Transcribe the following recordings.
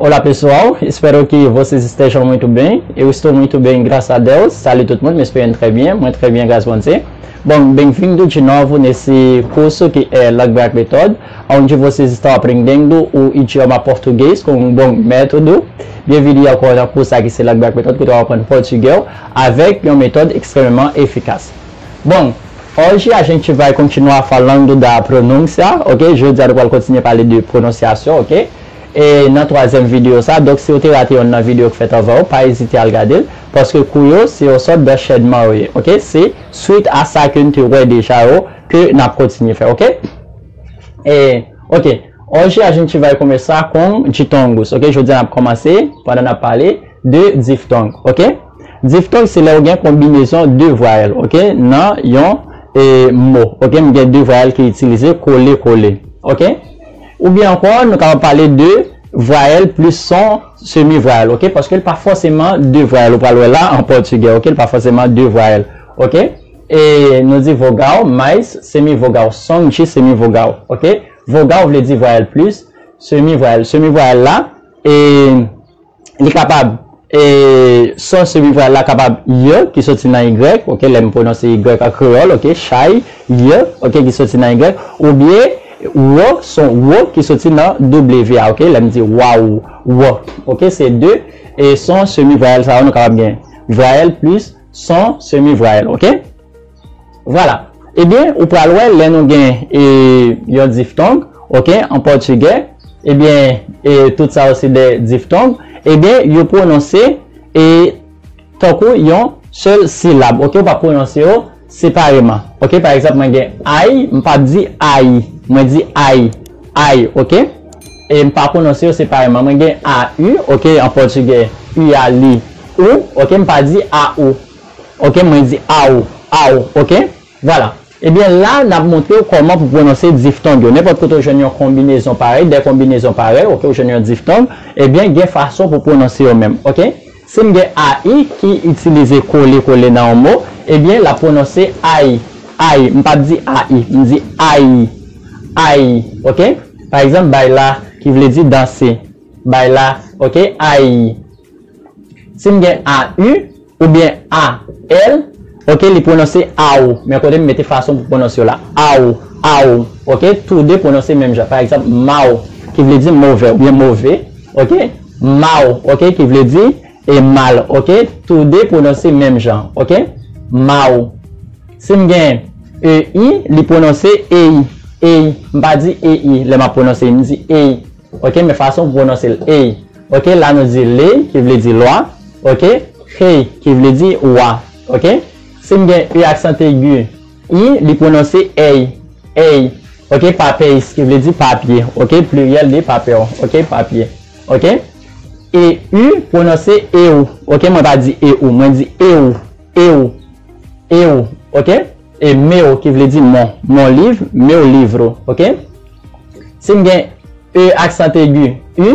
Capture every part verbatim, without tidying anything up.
Olá pessoal, espero que vocês estejam muito bem. Eu estou muito bem, graças a Deus. Salut tout moun, m espere n trè byen. Mwen trè byen, gras Bondye. Bom, bem-vindo de novo nesse curso que é Langue Break Method, onde vocês estão aprendendo o idioma português com um bom método. Byenvini ankò nan kou sa ki se Langue Break Method, kote w ap aprann pòtigè avèk yon metòd ekstrèmeman efikas. Bom, hoje a gente vai continuar falando da pronúncia, ok? Jodi a nou pral kontinye pale de pwononsyasyon, ok? E nan twazyèm videyo sa, donk si w te rate yonn nan videyo k fèt anvan yo, pa ezite al gade l, paske kou yo se yon sòt danchènman yo ye, ok? Se swit a sa ke n te wè deja yo ke n ap kontinye fè, ok? E, ok, hoje a gente vai começar com ditongos, ok? Jodi a n ap kòmanse pandan n ap pale de diftong, ok? Diftong se lè w gen konbinezon de vwayèl, ok? Nan yon e, mo, ok? M gen de vwayèl ki itilize kole kole, ok? Oubyen ankò, nou kapab pale de vwayèl plis son semi vwayèl, ok? Paske l pa fòseman de vwayèl, ou pral wè la an pòtigè, ok? L pa fòseman de vwayèl, ok? E nou di vogal mais semi vogal, son de semi vogal, ok? Vogal vle di vwayèl plis semi vwayèl. Semi vwayèl la, e li kapab, e son semi vwayèl la kapab y ki soti nan y, ok? Lè m pwononse y an kreyòl, ok? Chay, y, ok? Ki soti nan y, oubyen w, son w ki soti nan w a, ok? Lè m di waw, w, ok? Se de e son semi vwayèl sa yo nou kapab gen. Vwayèl plis son semi vwayèl, ok? Vwala. Ebyen, ou pral wè lè nou gen e, yon diftong, ok, an pòtigè, ebyen, e, tout sa yo se de diftong, ebyen, yo pwononse e, tankou yon sèl silab, ok, ou pa pwononse yo separeman, ok, pa egzanp, mwen gen ay, m p ap di ayi, mwen di ay, ay, ok, e m pa pwononse yo separeman, mwen gen a u, ok, an pòtigè, u a li, u, ok, m pa di a u, ok, mwen di aw, aw, ok, vwala. Ebyen, la, n ap montre w kòman pou pwononse diftong yo. Nenpòt kote w jwenn yon konbinezon parèy, de konbinezon parèy, ok, ou jwenn yon diftong, ebyen, gen fason pou pwononse yo menm, ok? Si m gen a i ki itilize kole kole nan yon mo, ebyen, l ap pwononse ay, ay. M p ap di a i, m di ay, ay, ok? Pa egzanp, bay la, ki vle di danse, bay la, ok? Ay. Si m gen a u oubyen a l, ok, li pwononse aw. Men kote m mete fason pou pwononse yo la. Aw, aw, ok, tou de pwononse menm jan. Pa egzanp, maw, ki vle di move oubyen move, ok, maw, ok, ki vle di e mal, ok, tou de pwononse menm jan, ok, maw. Si m gen e i, li pwononse ey, ey. M pa di e i lè m ap pwononse, m di ey. Ok, men fason pou pwononse l, ey. Ok, la nou di ley, ki vle di lwa. Ok, hey, ki vle di wa. Ok, si m gen e aksan egi, i, li pwononse èy, èy. Ok, papeys, ki vle di papye. Ok, pliryèl de papel. Ok, papye. Ok, e u pwononse ew. Ok, mwen pa di e ou, mwen di ew, ew, ew. Ok, e meu, ki vle di mon, mon livre, meu livro. Ok, si m gen e aksan egi, u,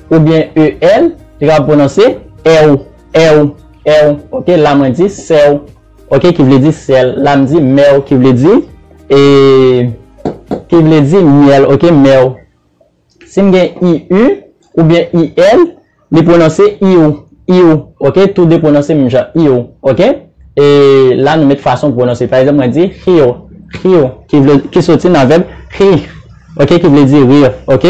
oubyen e l, li kapab pwononse èw, èw, èw. Ok, la mwen di sèw, ok, ki vle di sèl. La m di mèw, ki vle di, e, ki vle di myèl, ok, mèw. Si m gen i u oubyen i l, li pwononse iw, iw, ok, tou de pwononse menm jan, iw, ok. E la nou met fason pou pwononse. Pa egzanp, mwen di hiw, hiw, ki vle, ki soti nan vèb hi, ok, ki vle di ri, ok.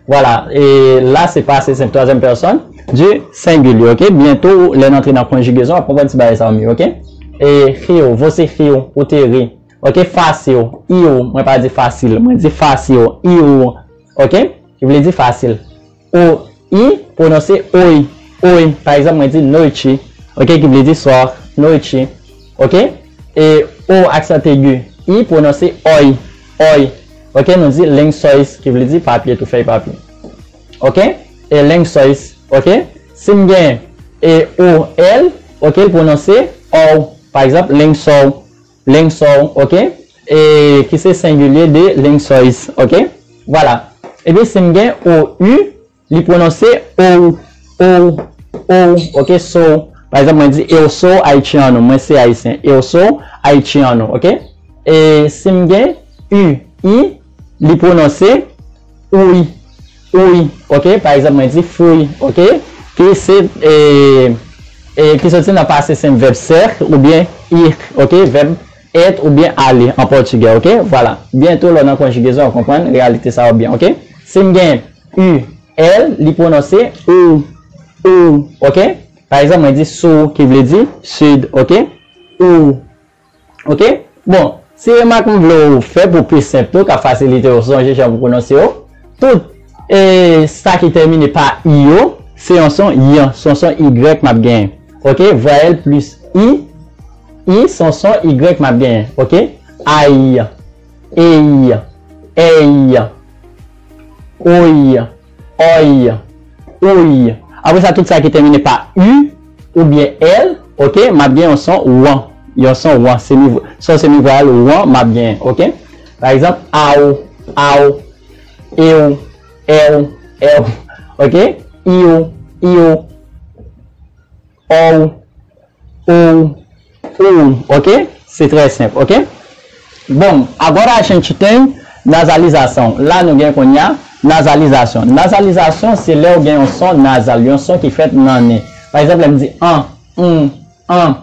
Vwala, e la se pase senp twazyèm pèsòn di sengilye, ok. Byento, lè n antre nan konjigezon, w ap konprann ti bagay sa yo mye, ok. E hiw, você riu, ou te ri, ok. Fasil, iw, mwen pa di fasil, mwen di fasil, iw, ok, ki vle di fasil. O i pwononse oy, oy. Pa egzanp, mwen di noite, ok, ki vle di swa, noite, ok. E o aksan egi, i pwononse oy, oy, ok, nou di lençóis, ki vle di papye tou, fèy papye, ok. E lençóis, ok. Si m gen e o l, ok, l pwononse ow. Pa egzanp, lençol, lençol, ok, e ki se sengilye de lençóis, ok. Vwala. Epi si m gen o u, li pwononse ow, ow, ow, ok, sow. Pa egzanp, mwen di eu sou haitiano, mwen se ayisyen, eu sou haitiano, ok. E si m gen u i, li pwononse uy, ouy, oke? Pa egzanp, mwen di fouy, oke? Ki se, e, e, ki soti nan pase senp vèb ser oubyen ir, oke? Vèb et oubyen ale an pòtigè, oke? Vwala. Byento, lè w nan konjigezon, w ap konprann reyalite sa yo byen, oke? Si m gen u, l, li pwononse ou, ou, oke? Pa egzanp, mwen di sou, ki vle di sid, oke? Ou, oke? Bon, se remak m vle w fè pou pi senp tou, k ap fasilite w sonje jan pou pwononse yo. Tout, e, sa ki tèmine pa i yo, se yon son y, se yon son y m ap genyen. Oke? Vwayèl plis i, i, se yon son y m ap genyen. Oke? Ay, ey, èy, oy, òy, ouy. Apre sa, tout sa ki tèmine pa u oubyen l, oke, m ap gen yon son w, yon son w, semi, son semi vwayèl w m ap gen, oke? Pa egzanp, aw, aw, ew, èw, èw, oke? Iw, iw, òw, ou, ou, oke? Se trè senp, oke? Bon, agora a gente tem nazalização. La nou gen kounye a nazalizasyon. Nazalizasyon, se lè w gen yon son nazal, yon son ki fèt nan nen. Pa egzanp, lè m di an, n, an,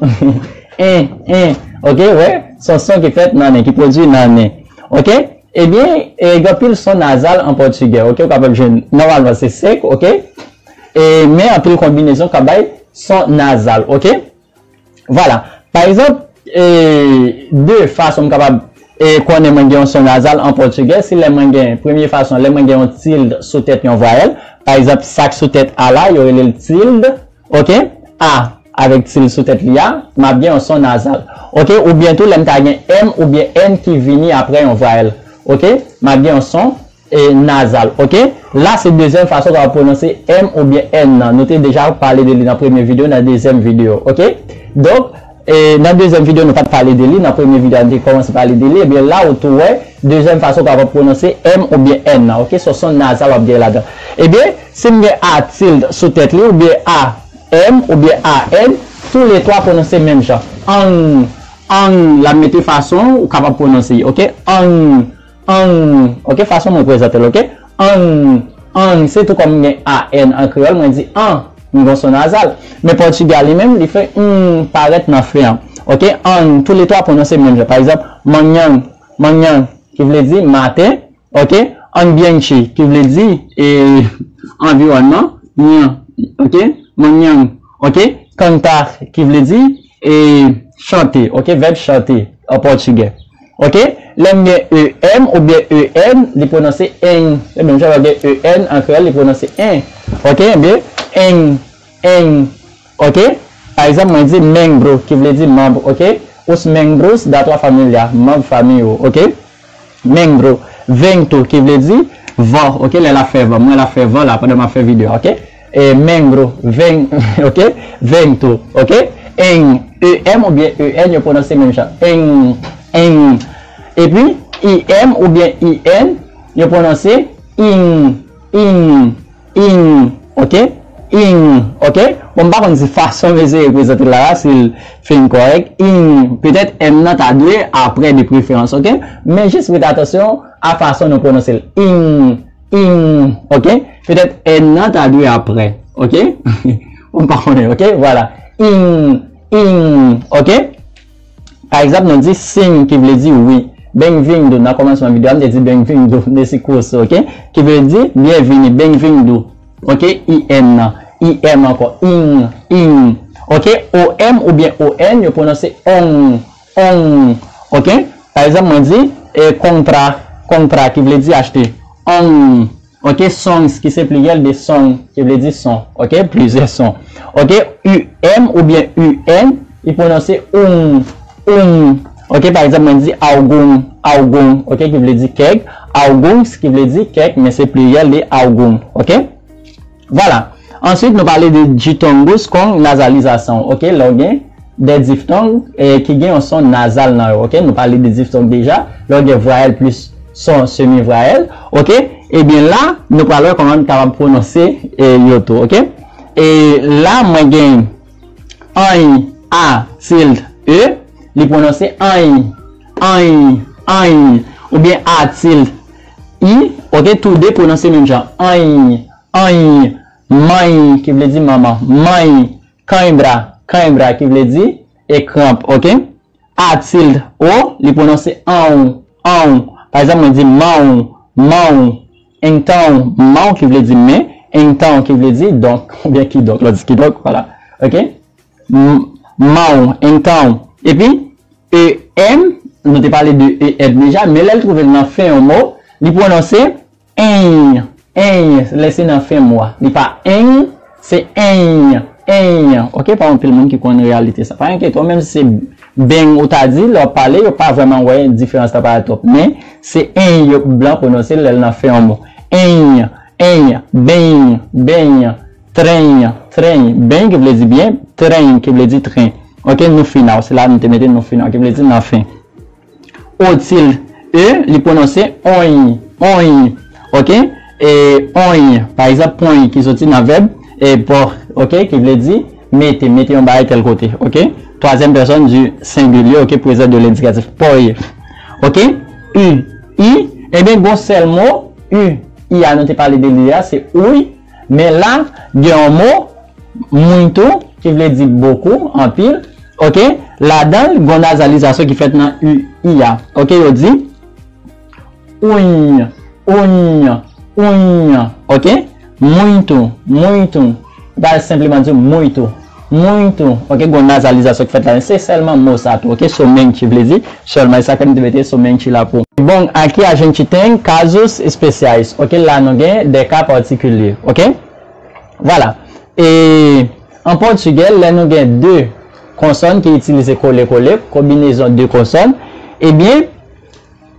en, en, oke? Wè, se yon son ki fèt nan nen, ki pwodui nan nen. Oke? Ebyen, e, gen anpil son nazal an pòtigè, oke? Ou kapab jwenn, nòmalman, se sek, oke? E, men anpil konbinezon ka bay son nazal, oke? Vwala. Pa egzanp, e, de fason m kapab, e, konnen mwen gen yon son nazal an pòtigè, se lè mwen gen, premye fason, lè mwen gen yon tilde sou tèt yon vwayèl. Pa egzanp, sa k sou tèt a la, yo rele l tilde, oke? A avèk tilde sou tèt li a, m ap gen yon son nazal. Oke? Oubyen tou, lè m ta gen m oubyen n ki vini apre yon vwayèl. Oke? M ap gen yon son e, nazal, oke? La, se dezyèm fason w kapab pwononse m oubyen n nan. Nou te deja pale de li nan premye videyo, nan dezyèm videyo, oke? Donk, e, nan dezyèm videyo, nou pa t pale de li. Nan premye videyo a, nou te kòmanse pale de li. Ebyen, la, ou tou wè, dezyèm fason w kapab pwononse m oubyen n nan, oke? Se yon son nazal w ap gen ladan. Ebyen, si m gen a tilde sou tèt li, oubyen a m oubyen a n, toulètwa pwononse menm jan. Ang, ang, l ap mete fason ou kapab pwononse, oke? Ang, ang, oke, fason mwen prezante l, oke? Ang, ang, se tou kòm m gen a n an kreyòl, mwen di an, m gen son nazal. Men pòtigè a li menm, li fè ng parèt nan fen an. Oke, ang, toulètwa pwononse menm jan. Pa egzanp, mannyang, mannyang, ki vle di maten, oke? Ambiente, ki vle di, e, anviwònman, nyan, oke? Mannyang, oke? Cantar, ki vle di, e, chante, oke? Vèb chante, an pòtigè. Oke? Lè m gen e m oubyen e n, li pwononse eng. Se menm jan lè w gen e n an kreyòl, li pwononse en. Oke? Ebyen, eng, eng. Oke? Pa egzanp, mwen di membro, ki vle di manm, oke? Os membros da tua família, manm fanmi ou, oke? Membro, vento, ki vle di van, oke? Lè l ap fè van, mwen l ap fè van la pandan m ap fè videyo, oke? E membro, ven, oke? Vento, oke? Eng, e m oubyen e n, yo pwononse menm jan. Eng, eng. Epi, i m oubyen i n, yo pwononse ing, ing, ing, oke? Ing, oke? Bon, m pa konn si fason m eseye prezante l la a, si l fin kòrèk. Ing, petèt m nan ta dwe apre de preferans, oke? Men jis prete atansyon a fason nou pwononse l. Ing, ing, oke? Petèt n nan ta dwe apre, oke? Bon, m pa konnen, oke? Vwala. Ing, ing, oke? Pa egzanp, nou di sim, ki vle di wi. Bem-vindo, nan kòmansman videyo a, m te di bem-vindo, nesse curso, oke? Ki vle di byenvini, bem-vindo. Oke? I n nan. I m ankò. Ing, ing. Oke? O m oubyen o n, yo pwononse ong, ong. Oke? Pa egzanp, mwen di, e, comprar, comprar, ki vle di achte. Ong. Oke, songs, ki se pliryèl de song, ki vle di son. Oke, plizyè son. Oke, u m oubyen u n, li pwononse ung, ung. Oke, pa egzanp, mwen di algum, algum, oke, ki vle di kèk. Alguns, ki vle di kèk, men se pliryèl de algum. Oke? Vwala. Answit, nou pale de diftongus com nasalização. Oke, lè w gen de diftong, e, ki gen yon son nazal nan yo, oke? Nou pale de diftong deja, lè w gen vwayèl plis son semi vwayèl, oke? Ebyen la, nou pral wè kòman n kapab pwononse, e, yo tou, oke? E la, mwen gen anyn, a tilde, e, li pwononse anyn, anyn, anyn, oubyen a tilde, I, ok, tou de pwononse menm jan. Anny, anny, manny, ki vle di manman. Manny, kanybra, kanybra, ki vle di e kranp, ok? A tilde, o, li pwononse anw, anw. Pa egzanp, mwen di manw, manw. Entanw, manw, ki vle di men. Entanw, ki vle di donk, oubyen kidonk. Lè w di kidonk, vwala. Ok? M- Manw, entanw. Epi, E M, nou te pale de E M deja, men lè l twouve l nan fen yon mo, li pwononse enny, enny, lè se nan fen mo a. Li pa enny, se enny, enny. Ok, pa anpil moun ki konn reyalite sa. Pa enkyete w, menm si se beng ou ta di, lè w ap pale, yo pa vrèman wè diferans la parèt twòp. Men, se enny yo blan pwononse lè l nan fen yon mo. Enny, enny, benny, benny, trenny, trenny. Benny ki vle di byen, trenny ki vle di tren. Ok, nou final. Se la nou te mete nou final, ki vle di nan fen. O tilde, e, li pwononse onny, onny. Ok? E onny, pa egzanp, ponny ki soti nan vèb, e pò, ok, ki vle di mete, mete yon bagay tèl kote. Ok? Twazyèm pèsòn di sengilye, ok, prezan de lendikatif, pòy. Ok? U, i, ebyen, gon sèl mo, u, i a nou te pale de li a, se ouy, men la, gen yon mo, muito, ki vle di bokou, anpil, ok? Ladan l, gon nazalizasyon ki fèt nan u, i a. Ok, yo di, uny, uny, uny, ok? Muito, muito. Ou pa senpleman di muito, muito, ok? Gon nazalizasyon ki fèt la. Se sèlman mo sa tou, ok? Somente vle di sèlman, e sa fè m te mete somente la pou. Bom, aqui a gente tem casos especiais, ok? La nou gen de ka patikilye, ok? Vwala. E an pòtigè, lè nou gen de konsòn ki itilize kole kole, konbinezon de konsòn, ebyen,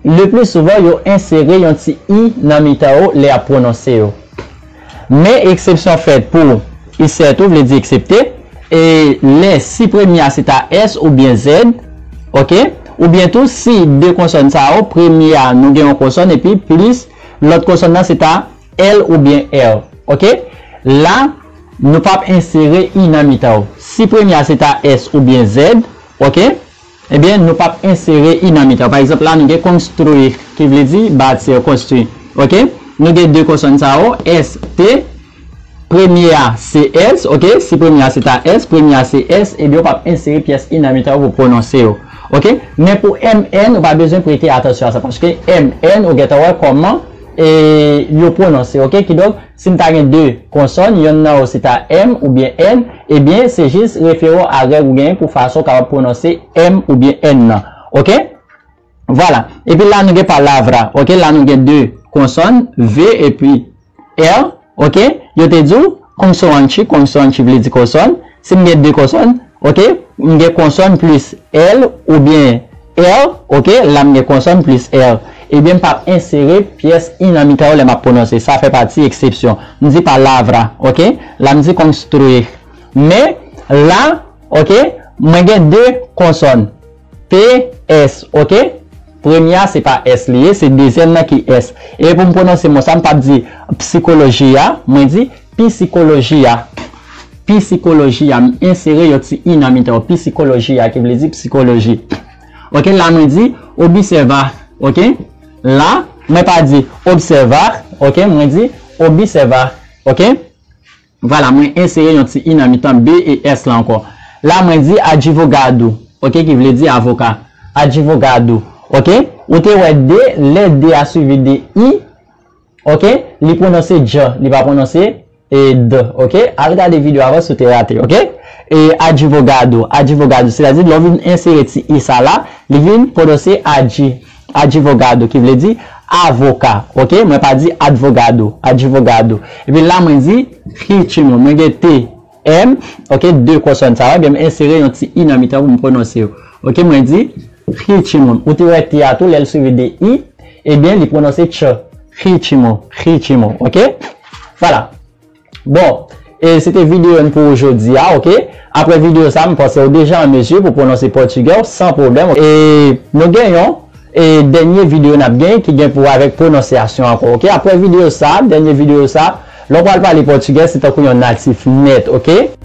le pli souvan, yo ensere yon ti i nan mitan yo lè y ap pwononse yo. Men eksepsyon fèt pou, exceto vle di eksepte, e lè si premye a se ta S oubyen Z, ok? Oubyen tou, si de konsòn sa yo, premye a nou gen yon konsòn epi plis lòt konsòn nan se ta L oubyen R, ok? La, nou p ap ensere i nan mitan yo. Si premye a se ta S oubyen Z, ok? Ebyen, nou p ap ensere i nan mitan. Pa egzanp, la nou gen construir, ki vle di bâtir, construire. Ok? Nou gen de konsòn sa yo, S, T. Premye a se S, ok? Si premye a se ta S, premye a se S, ebyen, ou p ap ensere pyès i nan mitan yo pou pwononse yo. Ok? Men pou M N, ou pa bezwen prete atansyon a sa, paske M N, ou gentan wè kòman e yo pwononse, ok? Kidonk, si m ta gen de konsòn, yonn nan yo se ta M oubyen N, ebyen, se jis refere w a règ ou genyen pou fason w kapab pwononse M oubyen N nan, ok? Vwala. Epi la, nou gen palavra, ok? La, nou gen de konsòn, V epi R, ok? Yo te di w, konsoante, konsoante vle di konsòn. Si m gen de konsòn, ok? M gen konsòn plis L oubyen R, ok? La, m gen konsòn plis R. Ebyen, m p ap ensere pyès i nan mitan yo lè m ap pwononse. Sa fè pati eksepsyon. M di palavra, ok? La, m di construir. Men, la, ok? Mwen gen de konsòn. P, S, ok? Premye a, se pa S li ye, se dezyèm nan ki S. E pou m pwononse mo sa, m p ap di psikoloji a, mwen di pisikolojia. Pisikolojia, m ensere yon ti i nan mitan yo. Pisikolojia, ki vle di psikoloji. Ok, la mwen di observar, ok? La, mwen pa di observar, ok? Mwen di observar, ok? Vwala, mwen ensere yon ti i nan mitan B e S la ankò. La, mwen di advogado, ok, ki vle di avoka. Advogado, ok? Ou te wè de, lè de a swivi de i, ok? Li pwononse dj, li pa pwononse e d, ok? Al gade videyo avan si w te rate, ok? E advogado, advogado, sètadi lè w vin ensere ti i sa la, li vin pwononse adji, advogado, ki vle di avoka, ok? Mwen pa di advogado, advogado. Epi la, mwen di ritmo, mwen gen T, M, ok? De konsòn sa yo, ebyen, m ensere yon ti i nan mitan pou m pwononse yo. Ok, mwen di ritmo. Ou te wè T a tou, lè l swivi de i, ebyen, li pwononse tch, ritmo, ritmo, ok? Vwala. Bon, e se te videyo n pou jodi a, ok? Apre videyo sa, m panse w deja an mezi pou pwononse pòtigè w san pwoblèm. E nou gen yon, e dènye videyo n ap gen ki gen pou wè avèk pwononsyasyon ankò, ok? Apre videyo sa, dènye videyo sa, lè w pral pale pòtigè, se tankou yon natif nèt, ok?